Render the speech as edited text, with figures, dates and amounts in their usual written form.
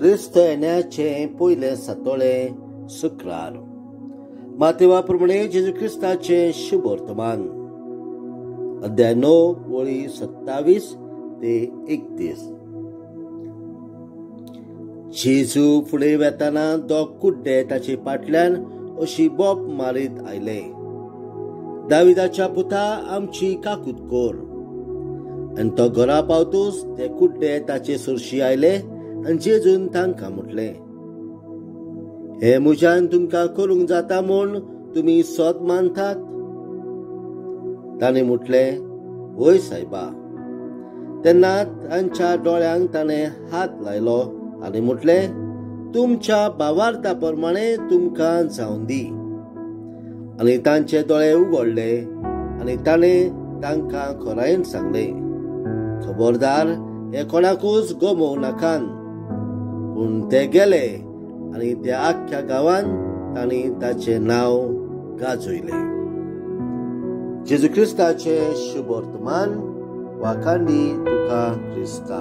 क्रिस्त येण्याचें पयलें सातोळें शुक्रार. मातेवा प्रमाणे जेजू क्रिस्ताचें शुभ वर्तमान, अध्याय 9 वळी 27 ते 31. जेजू फुडें वेताना दोग कुड्डे ताचे फाटल्यान अशी बोप मारीत आयले, दाविदाच्या पुता आमची काकूत कर. आनी तो घरा पावतूच ते कुड्डे ताचे सरशी आयले आनी जेजून तांकां म्हटलें, हें म्हज्यान तुमकां करूंक जाता म्हूण तुमी सत मानतात? ताणें म्हटलें, वय सायबा. तेन्ना तांच्या दोळ्यांक ताणें हात लायलो आनी म्हटलें, तुमच्या भावार्था प्रमाणे तुमकां जावन दी. आनी तांचे दोळे उगडले आनी ताणें तांकां खोरायेन सांगलें, खबरदार हे कोणाकूच गमोवं नाकान. पूण ते गेले आनी त्या आख्ख्या गांवान तांणी ताचें नांव गाजयलें. जेजू क्रिस्ताचें शुभ वर्तमान. वाखांडी तुका क्रिस्ता.